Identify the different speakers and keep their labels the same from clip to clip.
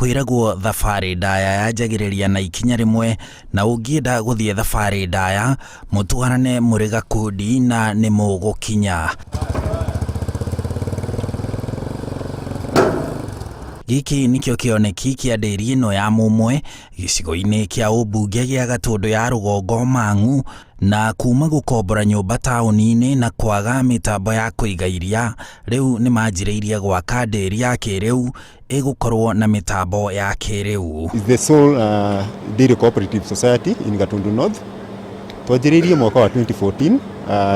Speaker 1: Kwĩragwo thabarĩ ndaya yanjagĩrĩria na ikinya rĩmwe, na ũngĩenda gũthiĩ thabarĩ ndaya, mũtwarane mũrĩ gakundi na nĩ mũgũkinya. Gĩkĩ nĩkĩo kĩoneki kĩa ndĩri ĩno ya mũmwe gĩcigo-inĩ kĩa ũmbunge gĩa Gatũndũ ya rũgongo Mang'u, na kuma gũkombora nyũmba taũni-inĩ na kwaga mĩtambo ya kũiga iria, rĩu nĩ manjĩrĩirie gwaka ndĩri ya kĩrĩu ĩgũkorwo na mĩtambo ya kĩrĩu.
Speaker 2: Is the sole dairy cooperative society in Gatundu North. Twanjĩrĩirie mwaka wa 2014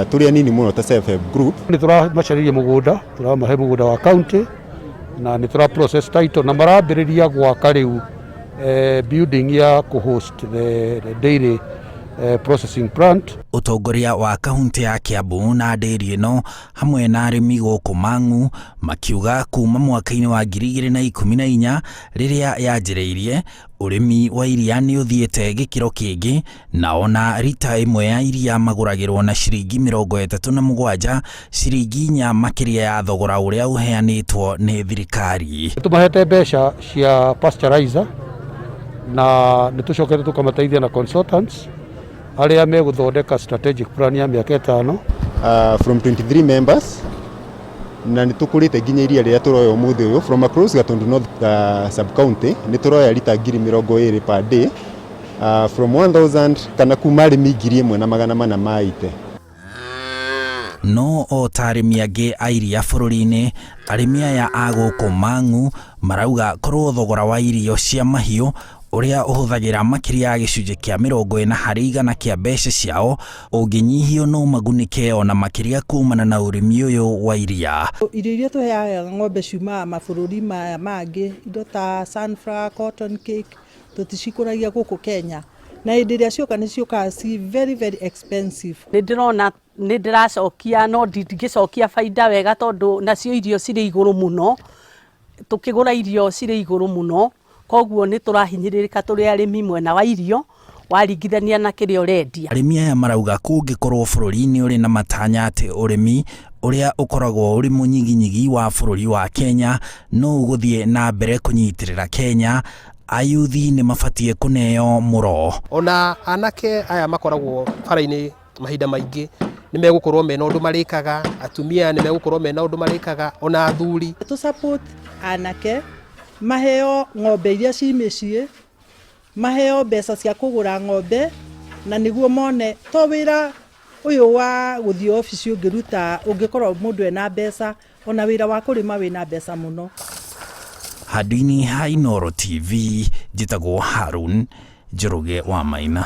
Speaker 2: tũrĩ anini mũno ta self help group.
Speaker 3: Nĩ tũramacarĩria mũgũnda, tũramahe mũgũnda wa county na nĩ tũra process title na marambĩrĩria gwaka rĩu building ya kũ host the dairy processing plant.
Speaker 1: Ũtongoria wa kaunti ya Kiambu na ndĩri ĩno hamwe na arĩmi gũkũ Mang'u makiuga kuma mwaka-inĩ wa 2014 rĩrĩa yanjĩrĩirie, ũrĩmi wa iria nĩ ũthiĩte gĩkĩro kĩngĩ, na ona rita ĩmwe ya iria magũragĩrwo na ciringi 37, ciringi 4 makĩria ya thogora ũrĩa ũheanĩtwo nĩ thirikari.
Speaker 3: Tũmahete mbeca cia pasteurizer na nĩ tũcokete tũkamateithia na consultants arĩa megũthondeka strategic plan ya mĩaka 5.
Speaker 2: From 23 members na nĩ tũkũrĩte nginya iria rĩrĩa tũroya ũmũthĩ ũyũ from across Gatundu North sub county nĩ tũroya rita 20,000 per day from 1000 kana kuma arĩmi 1400 ma ite.
Speaker 1: No o ta arĩmi angĩ a iria bũrũri-inĩ, arĩmi aya a gũkũ Mang'u marauga korwo thogora wa irio cia mahiũ ũrĩa ũhũthagĩra makĩria ya gĩcunjĩ kĩa 40% kĩa mbeca ciao ũngĩnyihio no magunĩke ona makĩria kumana na ũrĩmi ũyũ wa iria.
Speaker 4: Irio iria tũheaga ng'ombe ciumaga mabũrũri maya mangĩ, indo ta sunflower, cotton cake, tũticikũragia gũkũ Kenya, na hĩndĩ ĩrĩa cioka nĩ ciũkaga ci very very expensive.
Speaker 5: Nĩ ndĩrona nĩ ndĩracokia, no ndingĩcokia baida wega tondũ nacio irio cirĩ igũrũ mũno, tũkĩgũra irio cirĩ igũrũ mũno, koguo nĩ tũrahinyĩrĩrĩka tũrĩ arĩmi mwena wa irio waringithania na kĩrĩa ũrendia.
Speaker 1: Arĩmi aya marauga kũngĩkorwo bũrũri-inĩ ũrĩ na matanya atĩ ũrĩmi ũrĩa ũkoragwo ũrĩ mũnyiginyigi wa bũrũri wa Kenya no ũgũthiĩ na mbere kũnyitĩrĩra Kenya, ayuthi nĩ mabatiĩ kũneo mũro.
Speaker 6: Ona anake aya makoragwo bara-inĩ mahinda maingĩ nĩ megũkorwo mena ũndũ marĩkaga, atumia nĩ megũkorwo mena ũndũ marĩkaga, ona athuri.
Speaker 4: Tũ support anake maheo ng'ombe iria ci mĩciĩ, maheo mbeca cia kũgũra ng'ombe, na nĩguo mone to wĩra ũyũ wa gũthiĩ obici ũngĩruta, ũngĩkorwo mũndũ ena mbeca, ona wĩra wa kũrĩma wĩna mbeca mũno.
Speaker 1: Handũ-inĩ ha Inooro TV, njĩtagwo Harun Njoroge wa Maina.